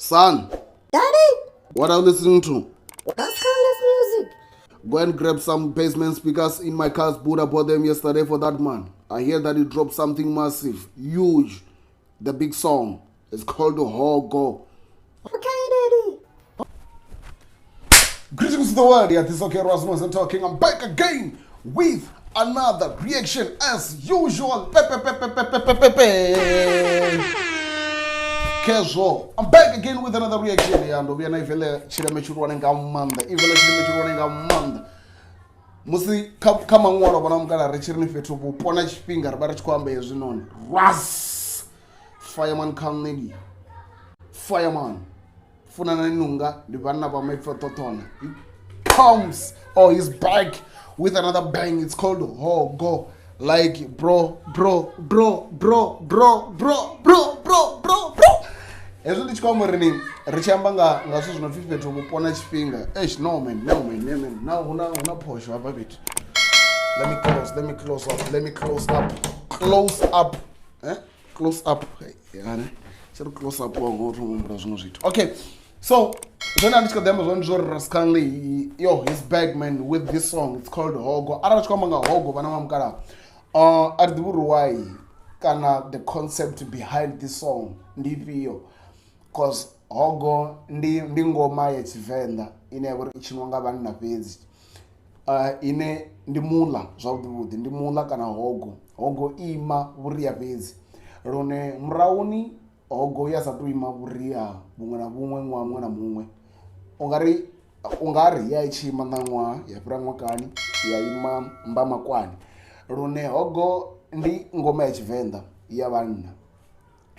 Son, Daddy, what are you listening to? That's Carlos music. Go and grab some basement speakers in my car's boot. I bought them yesterday for that man. I hear that he dropped something massive, huge. The big song. It's called Hogo. Okay, Daddy. Greetings to the world. Yeah, this is okay Rasmus and talking. I'm back again with another reaction as usual. Pe, pe, pe, pe, pe, pe, pe, pe, pe. Kezwo. I'm back again with another reaction. Ya ndo vhuya na ivele tshileme tshihulwane nga maanḓa. Ivele tshileme tshihulwane nga maanḓa. Musi kha maṅwalo vhona mukala ri tshi ri ni fhethu vhupo na tshifhinga ri vha ri tshi khou amba hezwinoni. Ras Fireman Carnegie. Fireman. Funanani Nunga ndi vhanna vha maipfi a ṱoṱona. He comes or he's back with another bang. It's called Hogo. Like bro, bro, bro, bro, bro, bro, bro, bro, bro, bro. Hezwi ndi tshi khou amba uri ni ri tshi amba nga zwithu zwi no pfi fhethu vhupo na tshifhinga. Eish, no man, no man, no man. Now huna phosho hafha fhethu. Let me close, let me close up, let me close up. Close up. Eh? Close up. Yeah, ne? Tshi ri close up wa ngo thoma humbula zwiṅwe zwithu. Okay. So, zwone ndi tshi kho ḓi amba zwone ndi zwo uri Ras Conley, yo, he's back man with this song. It's called Hogo. Arali tshi khou amba nga Hogo vhana vha mukalaha. A ri ḓivhi uri why kana the concept behind this song ndi ifhio. Cause Hogo ndi ngoma ya Tshivenḓa ine ya vha uri i tshiniwa nga vhanna fhedzi. Ine ndi muḽa zwavhuḓi vhuḓi ndi muḽa kana hogo. Hogo ima vhuria fhedzi lune murahuni hogo ya sa tou ima vhuria vhuṅwe na vhuṅwe ṅwaha muṅwe na muṅwe. Ungari ya i tshi ima ṋaṅwaha ya fhira ṅwakani ya ima mbamakwani. Lune hogo ndi ngoma ya Tshivenḓa ya vhanna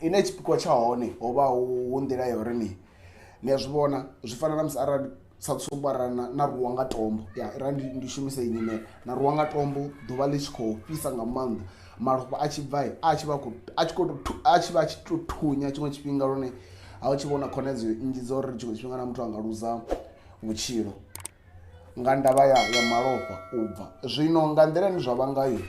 ine tshipikwa tsha hone ho vha hu nḓila ya uri ni a zwi vhona zwi fana na musi arali sa tsumbo arali na rwiwa nga tombo ya arali ndi shumise iyi nyimele na rwiwa nga tombo ḓuvha ḽi tshi khou fhisa nga maanḓa malofha a tshi bva a tshi vha khou a tshi khou a tshi vha a tshi to thunya tshiṅwe tshifhinga lune a u tshi vhona khonadzeo nnzhi dza uri tshiṅwe tshifhinga na muthu anga luza vhutshilo nga ndavha ya malofha u bva. Zwino nga nḓila ine zwa vha ngayo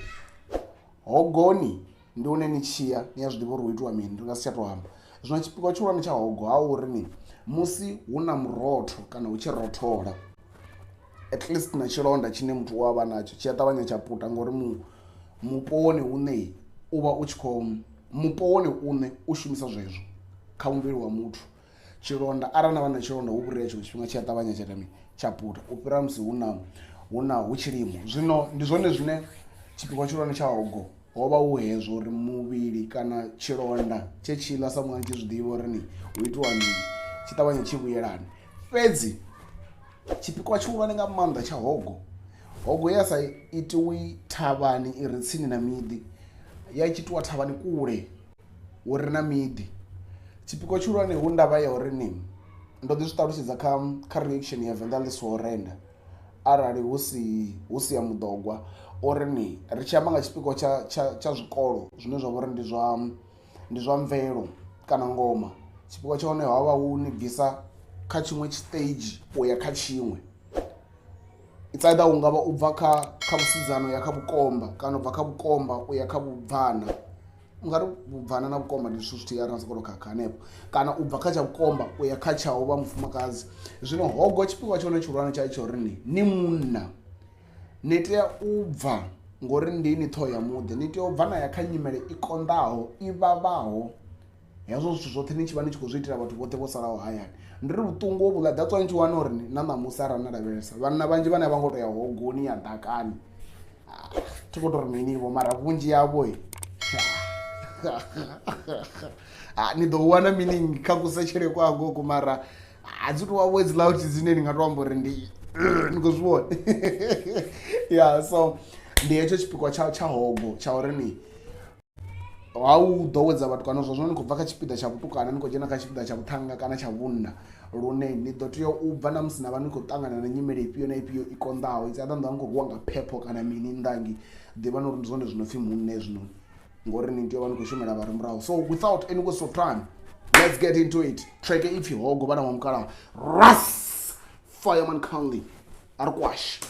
hogoni ndi hune ni tshiya ni a zwi ḓivha uri hu itiwa mini ndi nga si tsha to amba. Zwino tshipikwa tshihulwane tsha hogo ha uri ni musi hu na murotho kana hu tshi rothola at least na tshilonda tshine muthu u a vha natsho tshi a ṱavhanya tsha puta ngori mupo wone uṋe u vha u tshi khou mupo wone uṋe u shumisa zwezwo kha muvhili wa muthu. Tshilonda arali na vha na tshilonda hu vhuria tshiṅwe tshifhinga tshi a ṱavhanya tsha ita mini tsha puta u fhira musi hu tshilimo. Zwino ndi zwone zwine tshipikwa tshihulwane tsha hogo ho vha hu hezwo uri muvhili kana tshilonda tshe tshiḽa sa muṅwe tshi zwi ḓivha uri ni hu itiwa mini tshi ṱavhanye tshi vhuyelane. Fhedzi tshipikwa tshihulwane nga maanḓa tsha hogo, hogo ya sa itiwi thavhani i re tsini na miḓi ya tshi itiwa thavhani kule hu re na miḓi. Tshipikwa tshihulwane hu ndavha ya uri ni ndo ḓi zwi ṱalutshedza kha reaction ya Venḓa ḽi siho renda arali hu si ya muḓogwa uri ni ri tshi amba nga tshipikwa tsha zwikolo zwine zwa vha uri ndi zwa mvelo kana ngoma tshipikwa tsha hone ha vha hu ni bvisa kha tshiṅwe tshiṱeidzhi uya kha tshiṅwe. It's either hu ngavha u bva kha vhusidzana uya kha vhukomba kana u bva kha vhukomba uya kha vhubvana. Ungari vhubvana na vhukomba ndi zwithu zwithihi arali soko to khakha hanefho kana u bva kha tsha vhukomba uya kha tsha u vha mufumakadzi. Zwino hogo tshipikwa tshone tshihulwane tsha tsho uri ni munna ni tea u bva ngori ndi ni ṱhoho ya muḓi ni tea u bva na ya kha nyimele i konḓaho i vhavhaho hezwo zwithu zwoṱhe ni tshi vha ni tshi khou zwi itela vhathu vhoṱhe vho salaho hayani. Ndi ri vhuṱungu hovhuḽa that's why ni tshi wana uri na ṋamusi arali na lavhelesa vhanna vhanzhi vhane a vha ngo to ya hogoni ya ḓakani thi khou tou ri mini vho mara vhunzhi havho ni ḓo wana meaning kha kusetshele kwanga uku mara a dzi tou vha words loud dzine ni nga to amba uri ndi ni khou zwi vhona. Yeah, so ndi hetsho tshipikwa tsha hogo tsha uri ni ha u ḓowedza vhathu kana zwa zwino ni khou bva kha tshipiḓa tsha vhutukana ni khou dzhena kha tshipiḓa tsha vhuṱhannga kana tsha vhunna lune ni ḓo tea u bva na musi na vha ni khou ṱangana na nyimele ifhio na ifhio i konḓaho. It's either ni ḓo vha ni khou rwiwa nga phepho kana mini nnḓa ḓivhani uri ndi zwone zwi no pfhi munna hezwinoni ngori ni tea u vha ni khou shumela vha re murahu. So without any waste of time let's get into it. Track i pfhi Hogo vhana vha mukalaha Ras Fireman Conley a ri kwashe.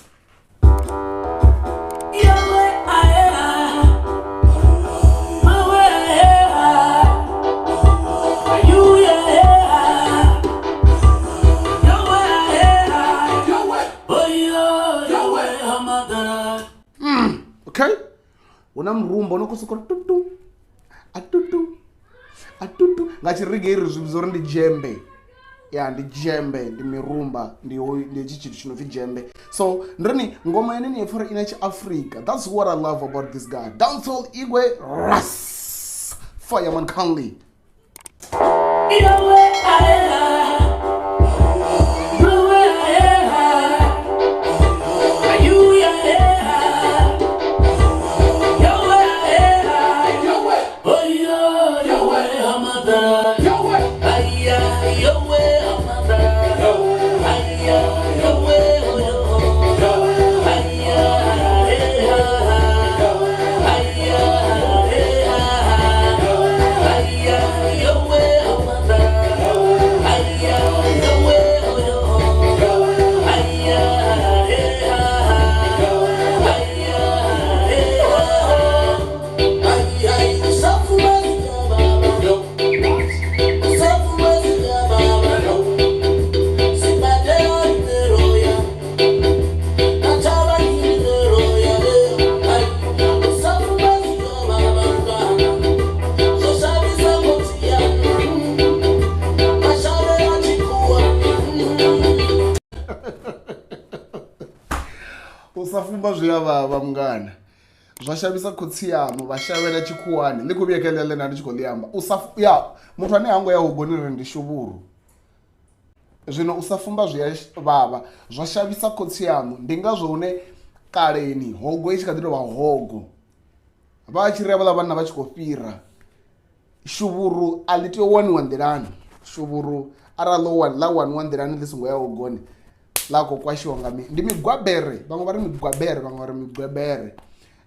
Hu na murumba no khou sokou tutu a tutu a tutu nga tshirigei ri zwi vhidza uri ndi dzhembe. Ya ndi dzhembe, ndi mirumba, ndi ndi hetshi tshithu tshi no pfi dzhembe. So ndi ri ni ngoma yone ni pfa uri i na tshiafrika. That's what I love about this guy. Dancehall Igwe Ras Fireman Conley. U sa fumba zwi a vhavha mungana, zwa shavhisa khotsi yaṋu vha shavhela tshikhuwani. Ḽi khou vhuya kha ḽia ḽe nda ndi tshi khou ḽi amba. U sa ya muthu ane ha ngo ya hogoni ri ndi shuvhuru. Zwino u sa fumba zwi a vhavha, zwa shavhisa khotsi yaṋu. Ndi ngazwo hune kaleni hogo i tshi kha ḓi tovha hogo, vha tshi ri havhaḽa vhanna vha tshi khou fhira shuvhuru a ḽi tea u waniwa nḓilani. Shuvhuru arali ḽa waniwa nḓilani ḽi songo ya hogoni ḽa khou kwashiwa nga ndi migwabere, vhaṅwe vha ri migwabere, vhaṅwe vha ri migwebere.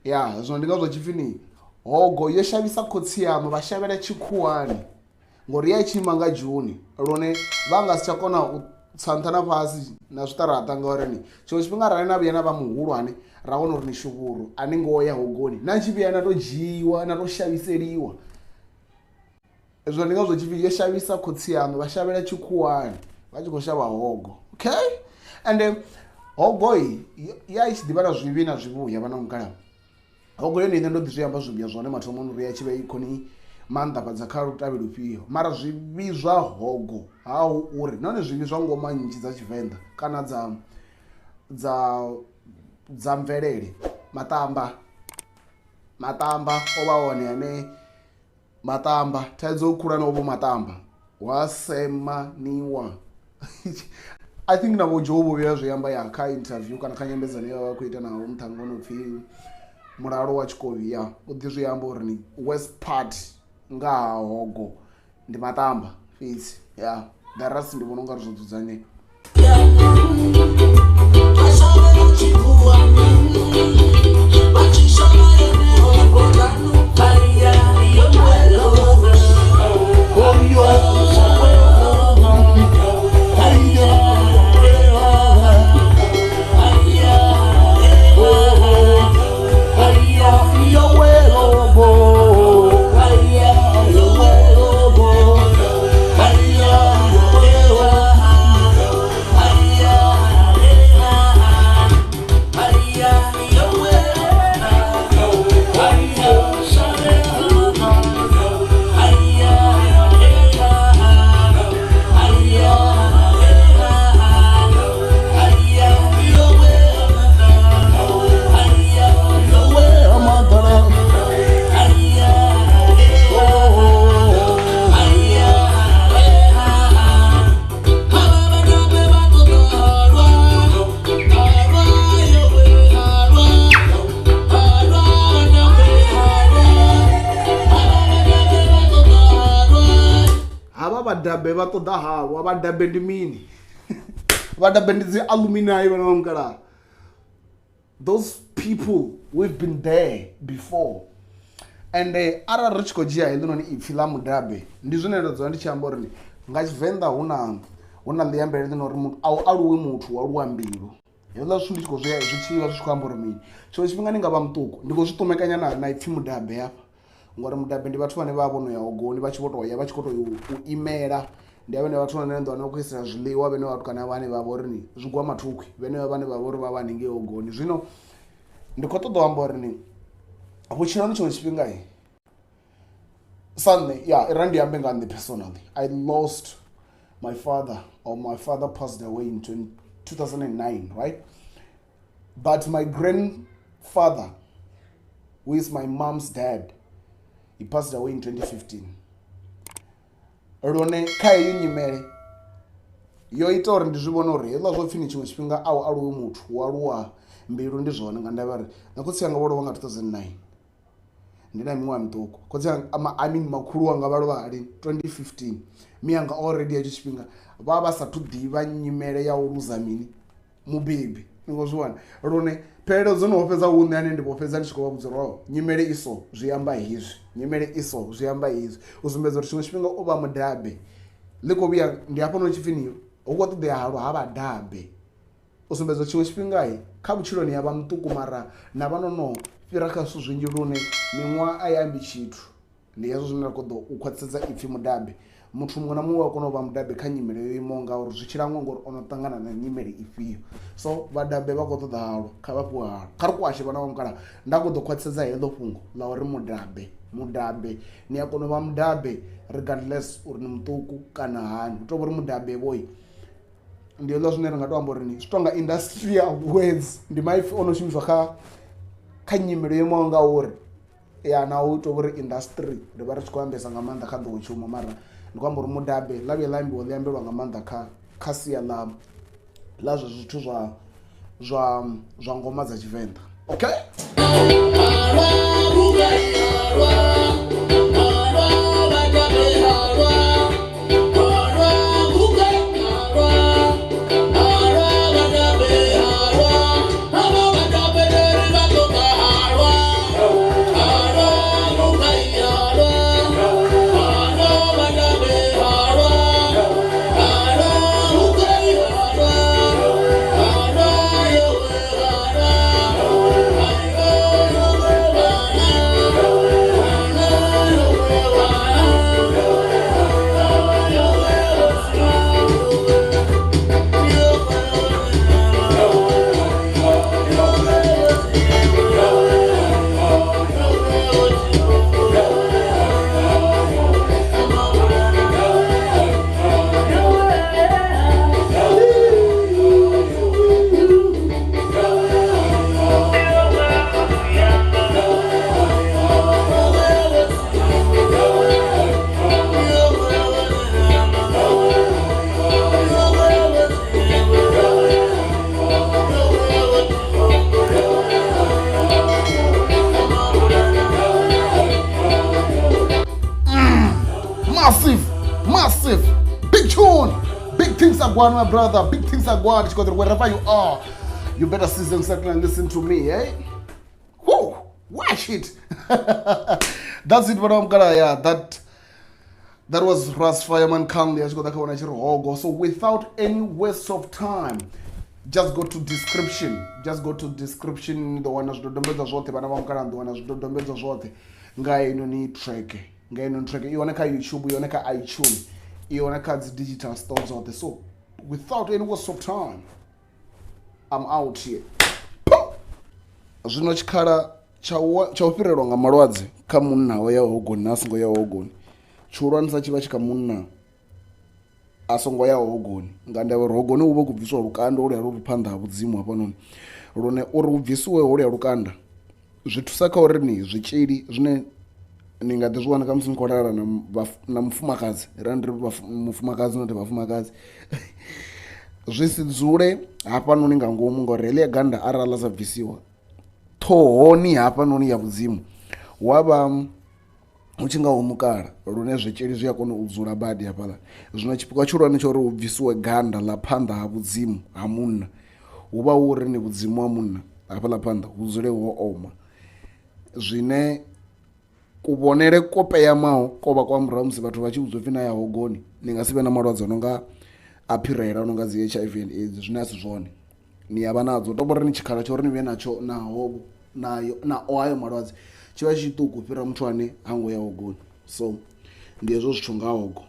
Ya zwino ndi ngazwo tshipfi ni hogo yo shavhisa khotsi yaṋu vha shavhela tshikhuwani, ngori ya tshi ima nga June lune vha nga si tsha kona u tsa nṱha na fhasi na zwiṱaraṱa, ngauri ni tshiṅwe tshifhinga arali na vhuya na vha muhulwane ra wana uri ni shuvhuru a ni ngo ya hogoni, na tshi vhuya na to dzhiiwa na to shavhiseliwa. Zwino ndi ngazwo tshipfi yo shavhisa khotsi yaṋu vha shavhela tshikhuwani vha tshi khou shavha hogo. Okay, ende hogo ya i tshi ḓivha na zwivhi na zwivhuya vhana mukalaha. Hogo yone iṋe ndo ḓi zwi amba zwivhuya zwone mathomoni uri ya tshi vha i khoni maanḓafhadza kha lutavhi lufhio, mara zwivhi zwa hogo hahu uri nahone zwivhi zwa ngoma nnzhi dza Tshivenḓa kana dza dza dza mvelele, maṱamba maṱamba o vha hone ane maṱamba thaidzo khulwane o vho maṱamba wa semaniwa. I think na vho Joe vho vhuya zwi amba ya kha interview kana kha nyambedzano ye vha khou ita na muṱhannga ono pfhi Mulalo wa Tshikovhi, ya u ḓi zwi amba uri ni worst part nga ha hogo ndi maṱamba fhedzi. Ya the rest ndi vhona ungari zwo dzudzanyea. Vhadabe vha ṱoḓa halwa. Vhadabe ndi mini? Vhadabe ndi dzi alumni vhana vha mukalaha. Those people, we've been there before. And arali ri tshi khou dzhia heḽinoni ipfhi ḽa mudabe, ndi zwine nda dzula ndi tshi amba uri nga Tshivenḓa hu na ḽiambele ḽino uri a u aluwi muthu wa aluwa mbilu. Hezwiḽa zwithu ndi tshi khou zwi zwi tshi vha zwi tshi khou amba uri mini. Tshiṅwe tshifhinga ni nga vha muṱuku ndi khou zwi ṱumekanya na ipfhi mudabe hafha, ngori mudabe ndi vhathu vhane vha vho no ya hogoni vha tshi vho to ya vha tshi khou to u imela. Ndi vhane vhathu vhane ḓo wana vha khou isela zwiḽiwa vhene vhatukana vhane vha vha uri ni zwigwa mathukhwi, vhenevha vhane vha vha uri vha vha haningei hogoni. Zwino ndi khou ṱoḓa u amba uri ni Vhutshiloni tshiṅwe tshifhinga sa nṋe, ya ira ndi ambe nga nṋe personally, I lost my father, or my father passed away in 2009, right? But my grandfather, who is my mom's dad, he passed away in 2015. Lune kha heyo nyimele yo ita uri ndi zwi vhone uri hezwiḽa zwo pfhi ni tshiṅwe tshifhinga a u aluwi muthu hu aluwa mbilu, ndi zwone. Nga ndavha uri na khotsi anga vho lovha nga 2009 ndi na miṅwaha miṱuku. Khotsi anga, I mean makhulu wanga, vha lovha lini? 2015. Miyanga already hetsho tshifhinga vha vha sathu ḓivha nyimele ya u luza mini mubebi, ni khou zwi wana. Lune phelelo dzo no fhedza hu nṋe ane ndi vho fhedza ndi tshi khou vha vhudza uri oh, nyimele iso zwi amba hezwi, nyimele iso zwi amba hezwi, u sumbedza uri tshiṅwe tshifhinga u vha mudabe ḽi khou vhuya ndi hafha no tshipfi ni hu khou ṱoḓea halwa ha vhadabe, u sumbedza tshiṅwe tshifhinga kha vhutshiloni ya vha muṱuku mara na vha no no fhira kha zwithu zwinzhi lune miṅwaha a i ambi tshithu. Ndi hezwo zwine ra khou ḓo u khwaṱhisedza ipfi mudabe. Muthu muṅwe na muṅwe u a kona u vha mudabe kha nyimele yo imaho ngauri zwi tshi langwa ngori ono ṱangana na nyimele ifhio. So vhadabe vha khou ṱoḓa halwa, kha vha fhiwe halwa, kha ri kwashe vhana vha mukalaha. Nda khou ḓo khwaṱhisedza heḽo fhungo ḽa uri mudabe, mudabe ni a kona u vha mudabe regardless uri ni muṱuku kana hani. Hu tou vha uri mudabe vhoi ndi hezwiḽa zwine ra nga to amba uri ni zwi tonga industrial words, ndi maipfi ono shumiswa kha nyimele yo imaho ngauri. Ya na u tou uri industry ri vha ri tshi khou ambesa nga maanḓa kha nḓowetshumo, mara ndi khou amba uri mudabe ḽa vhuya ḽa ambiwa ḽi ambelwa nga maanḓa kha sia ḽa ḽa zwa zwithu zwa ngoma dza Tshivenḓa. Okay. Massive, massive, big tune, big things are going, my brother, big things are going. Wherever you are, you better sit and settle and listen to me, eh? Whoa, watch it. That's it, but I'm gonna, yeah, that was Ras Fireman Khanli. So without any waste of time, just go to description. Just go to description. The one zwidodombedzwa zwoṱhe vhana vha mukala, ḓo wana zwidodombedzwa zwoṱhe nga heinoni track. Nga heinoni track i hone kha YouTube, i hone kha iTunes, i hone kha dzi digital store dzoṱhe. So without any waste of time, I'm out here. Zwino tshikhala tsha u fhirelwa nga malwadze kha munna o yaho hogoni na a songo yaho hogoni, tshihulwanesa tshi vha tshi kha munna a songo yaho hogoni, nga ndavha uri hogoni hu vha hu khou bvisiwa lukanda holuya lu re phanḓa ha vhudzimu hafhanoni, lune uri hu bvisiwe holuya lukanda zwi thusa kha uri ni zwitzhili zwine ni nga ḓi zwi wana kha musi ni khou lala na mufumakadzi, ra ndi mufumakadzi not vhafumakadzi, zwi si dzule hafhanoni nga ngomu, ngori heḽia ganda arali ḽa sa bvisiwa ṱhohoni hafhanoni ya vhudzimu hu avha hu tshi nga ho mukala lune zwitzhili zwi a kona u dzula badi hafhaḽa. Zwino tshipikwa tshihulwane tsha uri hu bvisiwe ganda ḽa phanḓa ha vhudzimu ha munna hu vha hu uri ni vhudzimu ha munna hafhaḽa phanḓa hu dzule ho oma, zwine kuvhonele ko peyamaho ko vha kwa murahu musi vhathu vha tshi vhudzwa upfhi na ya hogoni ni nga si vhe na malwadze a no nga a phirela, a no nga dzi HIV and AIDS, zwine a si zwone, ni a vha nadzo. Hu tou vha uri ni tshikhala tsha uri ni vhe natsho naho nayo nao hayo malwadze tshi vha tshi tshiṱuku u fhira muthu ane ha ngo ya hogoni. So ndi hezwo zwithu nga hogo.